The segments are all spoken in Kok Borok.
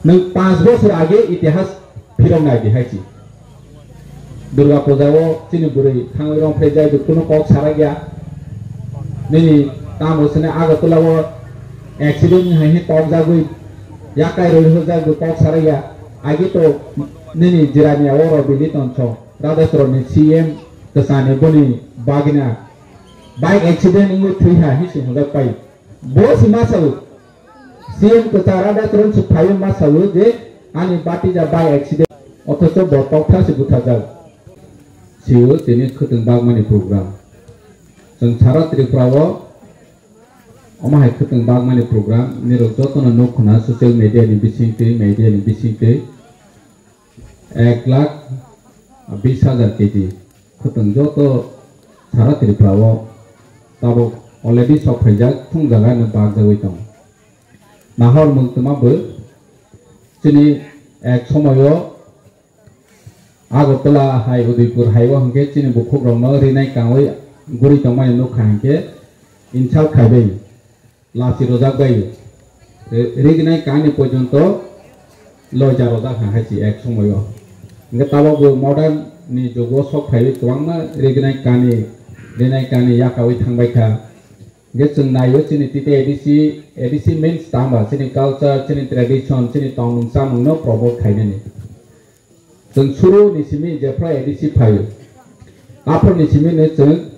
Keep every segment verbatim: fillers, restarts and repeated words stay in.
Nwng panch bosor age itihas phirok nai di hai si. Durga Puja o chini bwrwi thangwi rong phai jai, kunu kok sarak ya. Nini tamo sene Agartala o accident ni hai he kok jagwi yakai rwi hojagwi kok sarak ya. Agi to nini jirani oro bili tonsong Radhachoroni C M kwchani boni bagina bike accident wngwi thwi ha hi sing hojak pai. Bo si ma sao. C M kwchara da chwrwng si phaio ma sao je ani batija by accident. Othocho bo tokthar si buthajak. Sio tini khwtwng bagmani program. Chwng sara Tripura o omo hai khwtwng bagmani program. Nirok jotono nuk khna social media ni bisingtwi, media ni bisingtwi. Ek lakh bis hajar kg khwtwng joto sara Tripura o tabuk already sok phaijak, thung jaga no barjagwi tongo. Nahor mung twma bo chini ek somoyo Agartala hai Udaipur hai o hwnkhe chini bukhuk rokno rinai kangwi guri tongmani nukha hwnkhe insult khaibai. Lachi rojak bai, eh, rignai kani porjonto loja rojak ha hai si ek somoyo. Hingke tabok bo modern ni jugo sok phaiwi kwbangma rignai kani, rinai kani yakawi thangbai kha. Hingke chwng naio chini tite A D C, A D C means tama chini culture, chini tradition, chini tongmung chamung no promote khainani. Chwng suru ni simi jephra A D C phaio. Aphuru ni simi no chwng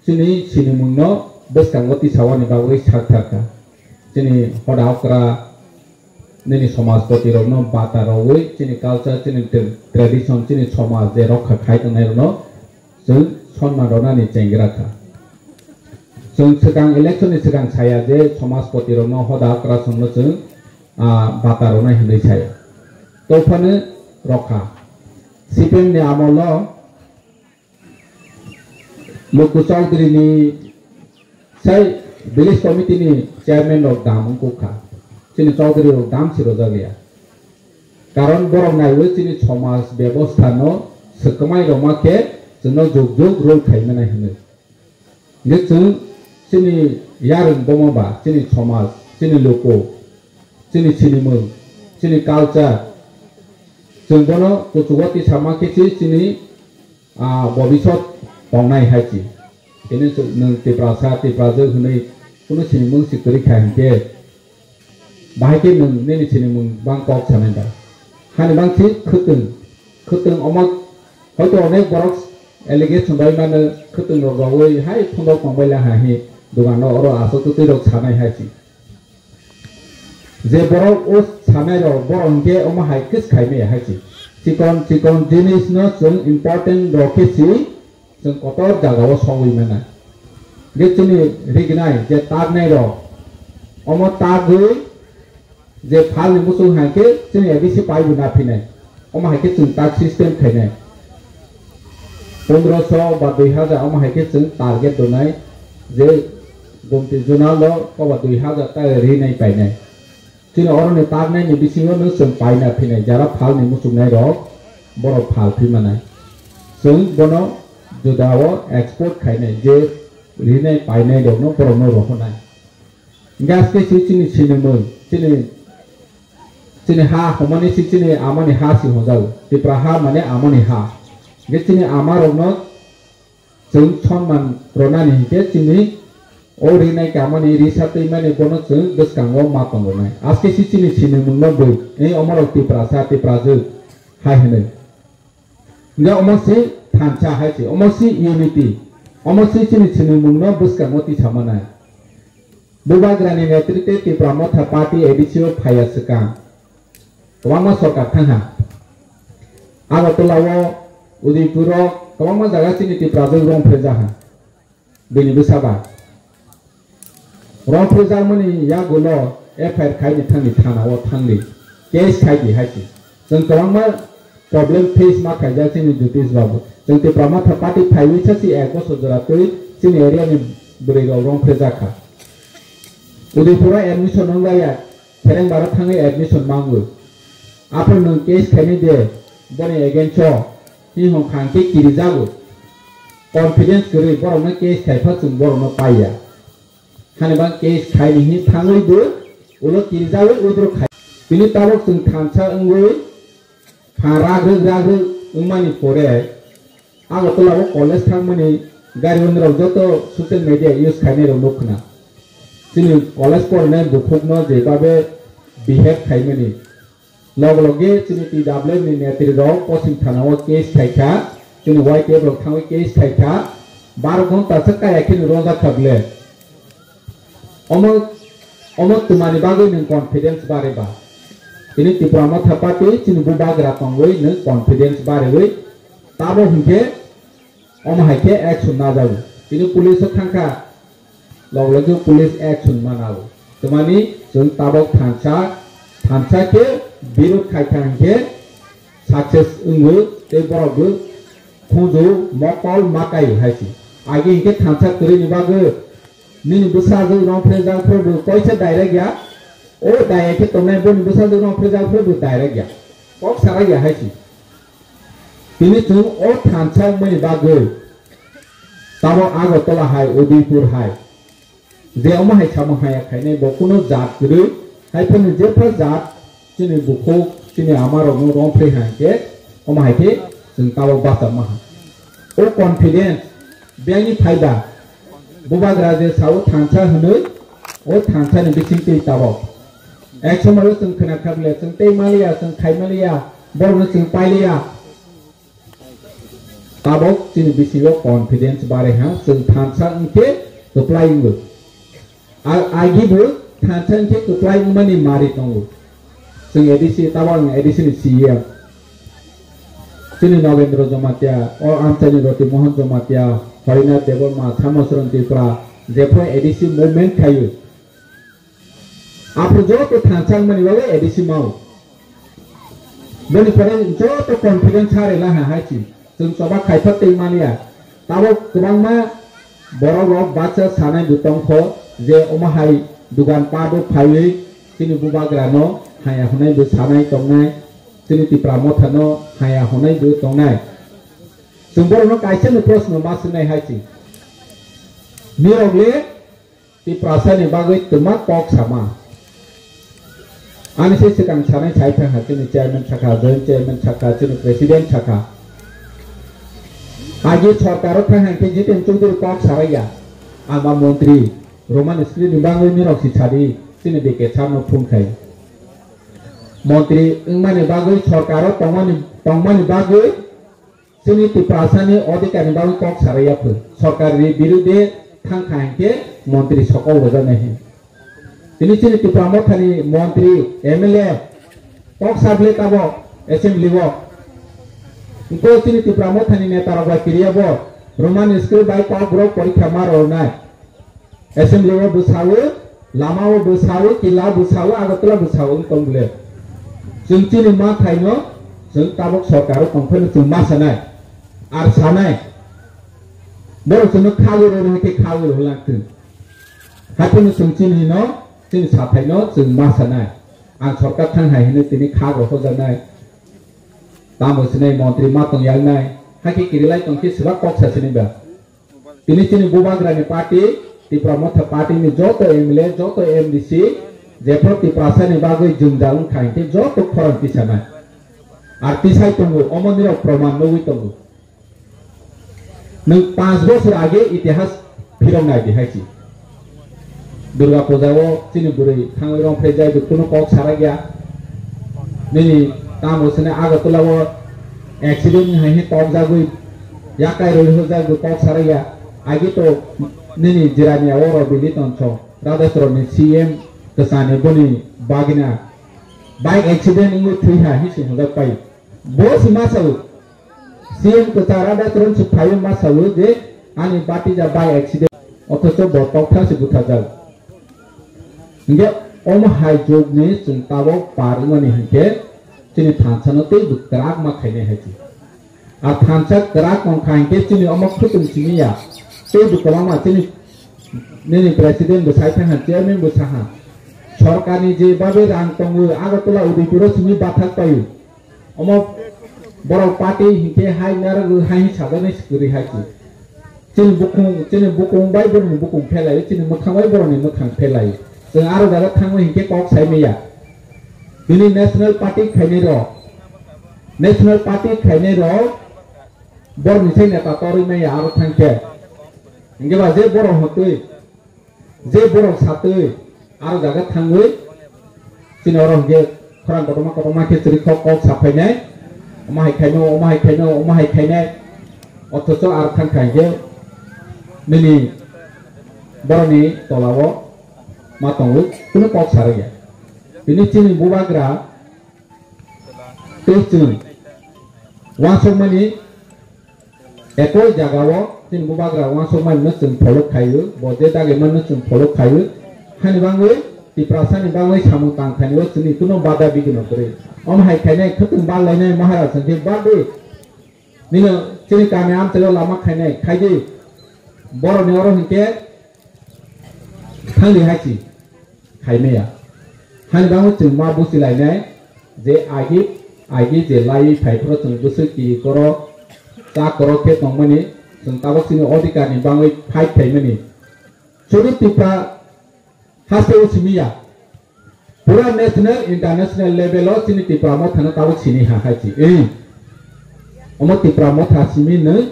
chini sinimung no bwskango tisawani bagwi sak thar kha. Chini hoda okra nini somajpoti rok no bata rogwi chini culture, chini tra-, tradition, chini somaj je rokha khai tongnai rok no chwng sonman rwnani chengra kha. Chwng swkang election ni swkang saya je somajpoti rok no hoda okra song no chwng, ah, bata rwnai hinwi saya. Tophano rokha. C P M ni amolo Luku Chaudhary ni sai village committee ni chairman rok dam wngkha. Chini Chaudhary rok dam si rojak ya. Karon borok naiwi chini somaj bebostha no swkmai rwma khe chwngno jug jug role khai mwnai hwnwi. Hingke chwng chini yarwng boma ba, chini somaj, chini luku, chini sinimung, chini culture, chwng bono kuchugo tisama khe si chini, ah, bobisot tongnai hai si. Tini chwng nwng Tiprasa, Tiprajwk hwnwi kunu sinimung si kwrwi kha hinkhe, bahai khe nwng nini sinimung bang kok sanai da? Hani bang si khwtwng, khwtwng omo hoito onek borok allegation bai mano khwtwng rok rogwi hai phundok tongbai la ha hi dogano oro aswk twi rok sanai hai si. Je borok o sanai rok borok hinkhe omo hai kis khai maya hai si. Chikon chikon jinis no chwng important rok khe si chwng kotor jaga o sogwi mano. Je chini rignai je taknai rok omo tagwi je phalni muchung hai khe chini A D C pai bo na phinai. Omo hai khe chwng tak system khainai. Pondroso ba dui hajar omo hai khe chwng target donai je Gomti Zonal o koba dui hajar ta rinai painai. Chini oroni taknai ni bisingo no chwng paina phinai jara phalni muchungnai rok borok phal phi manai. Chwng bono juda o export khainai je rinai painai rok no borok no rohornai. Hingke aske si chini sinimung, chini, chini ha homani si chini amani ha si honjago. Tipra ha mane amani ha. Hingke chini ama rokno chwng sonman rwnani hinkhe chini o rinai kamani risa twimani bono chwng bwskango ma tongonai. Aske si chini sinimungno bui, ei omorok Tiprasa, Tiprajwk hai hwnwi. Hingke omo si thansa hai se, omo si unity, omo si chini sinimungno bwskango tisamanai. Bubagrani netritwe Tipra Motha Party A D C o phaiya swkang. Kwbangma sorkar thangha. Agartala o, Udaipur o, kwbangma jaga chini Tiprajwk rong phrejaha. Bini bwsa ba. Rong phrejakmani yagulo F I R khaini thangni thana o thangdi. Case khaidi hai se. Chwng kwbangma problem face ma khaijak chini Jyotish Babu. Chwng Tipra Motha Party phaiwi sa si ek bosor jora twi chini area ni bwrwi rok rong phrejakha. Udaipur o admission wng ya. Khereng bara thangwi admission mangwi. Aphuru nwng case khaini de, boni against o, hi hwn kha hwnkhe kirijago. Confidence kwrwi borokno case khai pha chwng borokno paiya. Hani bang case khaini hi thangwi bo ulo kirijawi withdraw khai. Tini tabok chwng thansa wngwi pha ragrwk ragrwk wngmani pore Agartala o college thangmani gari onrok joto social media use khainai rok nuk khna. Chini college porinai bukhukno jebabe behave khaimani. Log loge chini T W F ni netri rok Poschim thana o case khaikha, chini Y T F rok thangwi case khaikha, baro ghonta se kaya kheno rojak kha ble. Omo, omo twmani bagwi nwng confidence bariba. Tini Tipra Motha Party chini bubagra tongwi nwng confidence bariwi tabo hinkhe omo hai khe action najago. Tini police o thangkha, log loge police action manago. Twmani chwng tabok thansa, thansa khe birod khaikha hinkhe success wngo tei borok bo khunju mokol makai hai se. Agi hinkhe thansa kwrwini bagwi nini bwsajwk rong phrejak phuru bo koisa direct ya. O daya khe tongnai boni bwsajwk rong phrejak phuru bo direct ya. Kok sarai ya hai se. Tini chwng o thansa wngmani bagwi tamo Agartala hai, Udaipur hai, je omo hai samung haya khainai bo kuno jat kwrwi, hai phano jepha jat chini bukhuk, chini amarokno romphri hai khe omo hai khe chwng tabok bachama ha. O confidence biyangni phaiba bubagra je sao thansa hwnwi, o thansani bisingtwi tabok. Ek somoio chwng khna kha bole, chwng tei maliya, chwng khai maliya, borokno chwng pailiya. Tabok chini bisingo confidence bare ha, chwng thansa wngkhe kwplai wngo. Ar agi bo thansa wngkhe kwplai wngmani mari tongo. Chwng A D C, tabok ang A D C ni C E M. Chini Nagendra Jamatia, o amchaini Roti Mohan Jamatia, Harinath Debbarma, Samosran Tripura, jephru A D C movement khaio. Aphuru joto thansa wngmani bagwi A D C mao. Boni pore joto confidence ha rela ha hai si. Chwng choba khaipha tei maliya. Tabok kwbangma borok rok bacha sanai bo tongkho je omo hai dugan pat o phaiwi chini bubagra no haya hwnai bo sanai tongnai, chini Tipra Motha no haya hwnai bo tongnai. Chwng borok no kaisa no proshno ma swngnai hai si. Nirok le Tiprasa ni bagwi twma kok sama. Ani se swkang sanai sai thang ha chini chairman sakha, joint chairman sakha, chini president sakha. Agi sorkar o thang ha khe Jiten Chowdhury kok saraiya. Ama montri Roman script ni bagwi nirok si sadi chini D K sir no phone khai. Montri wngmani bagwi sorkar o tongmani, tongmani bagwi Chini Tiprasani odhikar ni bagwi kok sarai ya phwrw. Sorkar ni birude thang kha hinkhe montri sokol rwjaknai hin. Tini chini Tipra Mothani montri, M L A kok sabli tabo assembly o. Engko chini Tipra Mothani neta rok bai kiriya bo Roman script bai kok rok porikha ma rwnai. Assembly o bwsawi, lama o bwsawi, kila bwsawi, Agartala bwsawi wng tong bwle. Chwng chini ma thaino, chwng tabuk sorkar o tongphano chwng ma sanai, ar sanai. Borok chwngno khagwi rwna hai khe khagwi rwlang thwng. Haphano chwng chini no, chini sathaino chwng ma sanai. Ang sorkar thang hai hwnwi tini khag rohorjaknai. Tamo sinai montri ma tong yaknai. Hakhe kirilai tong khe swbak kok sa sini ba. Tini chini bubagrani party, Tipra Motha party ni joto M L A, joto M D C, jephru Tiprasani bagwi jwngjal wngkha hinkhe joto khorang tisanai. Ar tisai tongo, omo nirok proman nugwi tongo. Nwng panch bosor age itihas phirok nai di hai si. Durga puja o chini bwrwi thangwi rong phai jai, kunu kok sarak ya. Nini tamo sene Agartala o accident ni hai hi kok jagwi yakai rwi hojak bo kok sarak ya. Agi to nini jirani o ro bili tongso Radhachoro ni C M kwchani boni bagina bike accident wngwi thwi ha hi si hojak pai. Bo si ma sao. C M kwchara da kwrwng si phaio ma sao je ani batija by accident, othocho bo tokthar si butharjak. Hinkhe omo hai jogni chwng tabok par wngmani hinkhe chini thansano teibo kwrak ma khainai hai se. A thansa kwrak tong kha hinkhe chini omo khutung simi ya teibo kwbangma chini nini president bo sai thang ha, chairman bo sa ha. Sorkarni je babe rang tongo, Agartala Udaipuro simi bathak paio. Omo borok party hinkhe hai narwk hai sajaknai se kwrwi hai se. Chini bukung, chini bukung bai borokni bukung phelai, chini mwkhang bai borokni mwkhang phelai. Chwng aro jaga thangwi hinkhe kok sai maya. Bini National Party khainai rok, National Party khainai rok borok ni sai neta torwi maya aro thangkhe. Hingke ba je borok hotwi, je borok satwi aro jaga thangwi chini oro hingke khorang kotorma kotorma khe chwri kok kok saphainai. Omo hai khaino, omo hai khaino, omo hai khainai. Othocho aro thangkha hingke nini borokni tolao ma tongo, kunu kok sarwi ya. Tini chini bubagra tei chwng uansukmani ekoi jagao chini bubagra uansukmani no chwng follow khaio, bo je dagimano chwng follow khaio. Hani bangwi Tiprasani bangwi samung tangthani o chini kunu bada bigino kwrwi. Omo hai khainai khwtwng bal lainai Maharaj hwnkhe badi nino chini kami amchaio lama khainai khaidi borokni oro hwnkhe thangdi hai si khaimaya. Hani bangwi chwng ma buchilainai je agi, agi je laiwi phaiphuru chwng bwswk ki koro cha koro khe tongmani, chwng tabuk chini odhikarni bangwi fight khaimani. Chuduk Tipra haste o simi ya. Pura national, international level o chini Tipra Motha no tabuk sini ha hai si. Ei. Omo Tipra Motha simi nung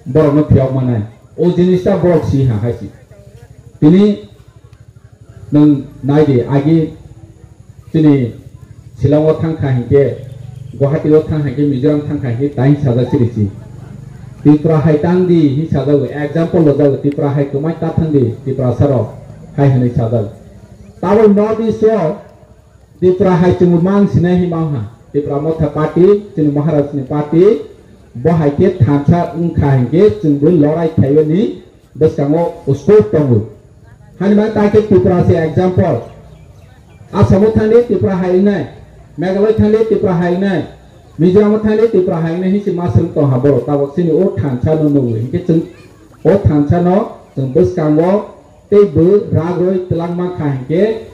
borok no phiyok manai. O jinis ta borok si ha hai si. Tini nung nai di agi chini Shillong o thang kha hinkhe, Guwahati o thang kha hinkhe, Mizoram thang kha hinkhe, tai sajak siri si. Tripura hai tang di hin sajak, example lo jago, Tripura hai kwmai ta thang di, Tripura saro hai hinwi sajak. Tabuk North East o Tripura hai chwng mang sinai hin mang ha. Tripura Motha party, chini Maharaj ni party, bo hai khe thansa wng kha hinkhe chwng bo lorai khaio ni bwskango scope tongo. Hani ma ta khe Tripura se example. Assam o thangdi Tripura hai wngnai, Meghalaya thangdi Tripura hai wngnai, Mizoram o thangdi Tripura hai wngnai hinsi ma swrwng tong ha borok tabok chini o thansa no nugwi. Hinkhe chwng o thansa no chwng bwskango tei bo ragwi twlangma kha hinkhe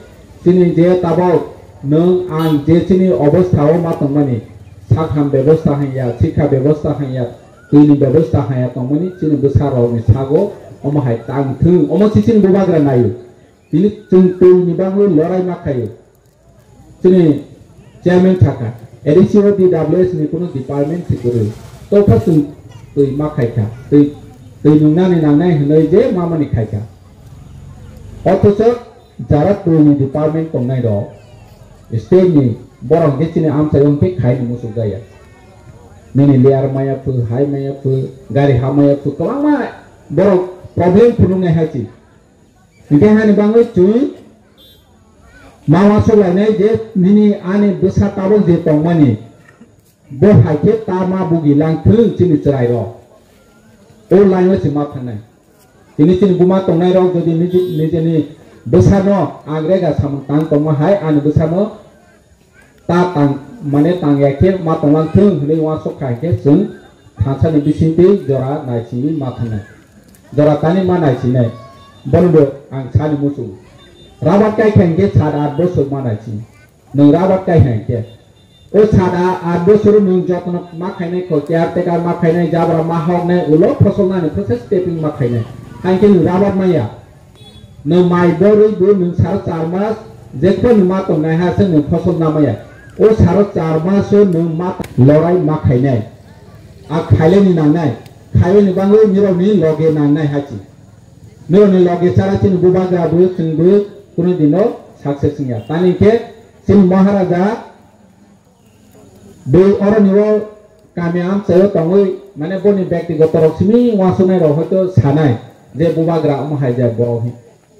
chini je tabok nwng ang je chini obostha o ma tongmani, sakham bebosta hanya, sikha bebosta hanya, twi ni bebosta hanya tongmani chini bwsa rok ni sago omo hai tang thung, omo si chini bubagra naio. Tini chwng twi ni bangwi lorai ma khaio. Chini chairman thaka, A D C o D W S ni kuno department si kwrwi. Tokha chwng twi ma khaikha, twi, twi nungnani nangnai hwnwi je mamani khaikha. Othocho jara twi ni department tongnai rok, state ni borok hwnkhe chini amchaio hwnkhe khaini muchuk jaya. Nini layer maya phu, hai maya phu, gari ha maya phu, kwbangma borok problem phunuknai hai si. Hingke hani bangwi chwng ma uansukhlainai je nini ani bwsa tabuk je tongmani, bo hai khe ta ma bugi lang thung chini chwrairok. O line o se ma thangnai. Tini chini buma tongnairok jodi niji-, nijeni bwsano ang rega samung tang tongma hai ani bwsano ta tang, mane tang ya khe ma tonglang thung hwnwi uansuk kha khe chwng thansa ni bisingtwi jora naichingwi ma thangnai. Jora tani ma naisinai, bono bo ang sani muchungo. Rabat kai kha hinkhe sat aath bosor ma naisinai. Nwng rabat kai kha hinkhe. O sat aath bosor nwng jotno ma khainai kho, caretaker ma khainai, jabra ma hoknai, ulo fosol nani process stepping ma khainai. Haikhe nwng rabat maya. Nwng mai borwi bo nwng saro char mas, jephru nwng ma tongnai ha se nwng fosol namaya. O saro char mas o nwng ma lorai ma khainai. A khaileni nangnai, khaileni bangwi nirokni loge nangnai hachi. Nirokni loge chara chini bubagra bo chwngbo kunu dino success wngya. Tani khe chini Maharaja bo oroni o kami amchaio tongwi, mane boni bektigoto rok simi uansuknai rok hoito sanai je bubagra omo hai jai borok hin.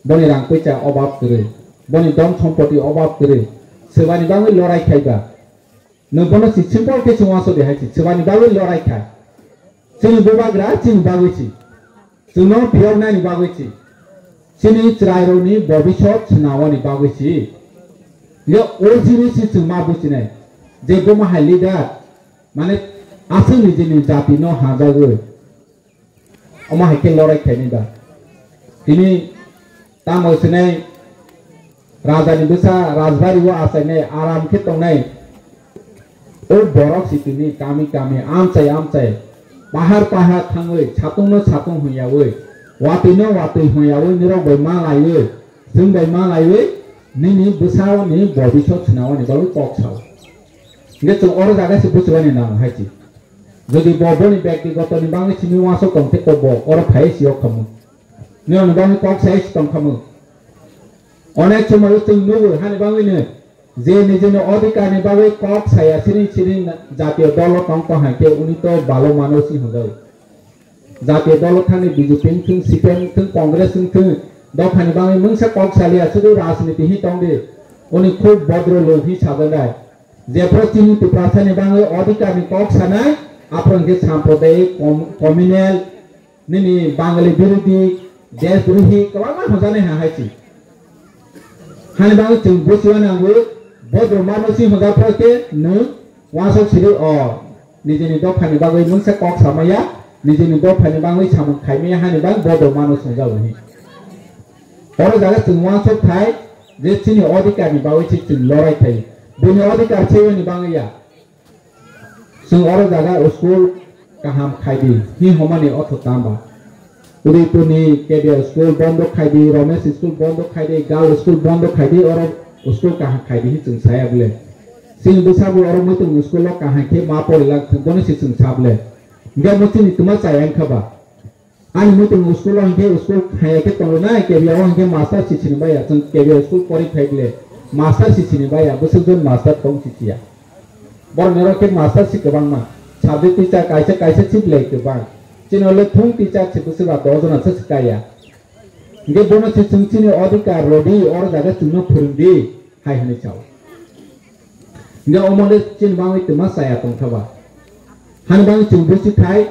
Boni rang poicha obab kwrwi, boni dhon sompoti obab kwrwi, swbani bagwi lorai khaiba. Nwng bono si simple khe se uansuk di hai si, swbani bagwi lorai khai. Chini bubagra chini bagwi si. Chwngno phiyoknani bagwi si. Chini chwrairokni bobisot swnawani bagwi si. Ye o jinis si chwng ma buchinai. Je bomo hai leader, mane aswk nijini jatino hajagwi. Omo hai khe lorai khaini da. Tini tamo sinai rajani bwsa rajbari o achainai aram khe tongnai. O borok si tini kami kami amchai amchai pahar pahar thangwi satung no satung hwnyawi watwi no watwi hwnyawi nirok bai ma laiwi chwng bai ma laiwi Nini bwsani bobisot swnamani bagwi kok sao. Hingke chwng oro jaga se buchubani nango hai se. Jodi bo boni byaktigotoni bagwi simi uansuk tong khe to bo oro phaiwi se yok khamu. Nini bagwi kok sai se tong khamu. Onek somoi chwng nugo hani bagwino je nijini odhikarni bagwi kok saya siring siring jatiyo dolo tong tong hai khe uni to balo mano si hwnjago. Jatiyo dolo thani B J P wngthung, C P M wngthung, Congress wngthung, dophani bagwi mungsa kok saliya, sudu rajniti hi tongdi. Uni khub bodro log hi sajaknai. Jephru chini Tiprasani bagwi odhikarni kok sanai, aphuru hwnkhe sampradayik, com-, communal, nini Bangali birodhi, desh drohi, kwbangma hwnjaknai ha hai se. Hani bagwi chwng buchima nango, bodro mano si hwnjak phai khe nwng uansuk siri o nijini dophani bagwi mungsa kok samaya, nijini dophani bagwi samung khaimaya hani bagwi bodro mano songjago hi. Oro jaga chwng uansuk thai je chini odhikarni bagwi se chwng lorai thai. Bini odhikar se oni bagwi ya. Chwng oro jaga school kaham khaidi, hi homani otho tamba. Udaipurni K B R school bondo khaidi, Ramesh school bondo khaidi, girl school bondo khaidi, oro school kaham khaidi hi chwng saya bole. Chini bwsabo oro muitung school o kaham khe ma porilang thung, bono se chwng sa bole. Hingke omo chini twma chaya wngkha ba? Ani muitung school o hingke school khaya khe tongo na, K B R o hingke master si sini baya, chwng K B R school pori phai bole, master si sini baya, bwswk jon master tong si siya. Borok ni oro khe master si kwbangma, subject teacher kaisa kaisa si belai kwbang. Chini le thung teacher si bwswk ba dos jona se swkaya. Hingke bono se chwng chini odhikar rodi, oro jaga chwngno phwrwngdi. Hai hwnwi sao. Hingke omo le chini bagwi twma chaya tongkha ba. Hani bagwi chwng buchi thai,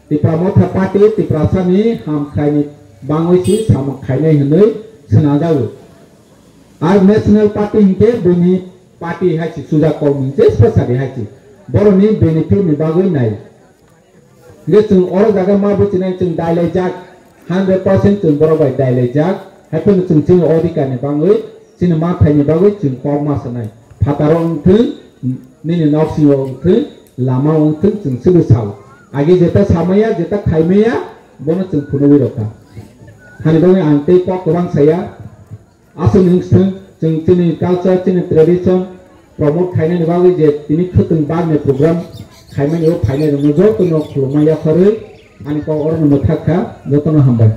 Tipra Motha Party, Tiprasani hamkraini bagwi se samung khainai hwnwi swnajago. Ar National Party hingke bini party hai se sujak kok ni je spasari hai se. Boroni benefit ni bagwi nai. Hingke chwng oro jaga ma buchinai chwng dailaijak, hundred percent chwng borok bai dailaijak, haiphano chwng chini odhikar ni bagwi, chini manthai ni bagwi chwng kok ma sanai. Phataro wngthwng, nini nok singo wngthwng, lama wngthwng chwng chini sao. Age jeta samaya, jeta khaimaya, bono chwng phunugwi rokha. Hani bagwi ang tei kok kwbang saya, Aswk wng thung, chwng chini culture, chini tradition promote khainani bagwi je tini khwtwng bagni program khaimani o phainai rokno jotono khulumma yapharwi ani kok orono mwthak kha, jotono hambai.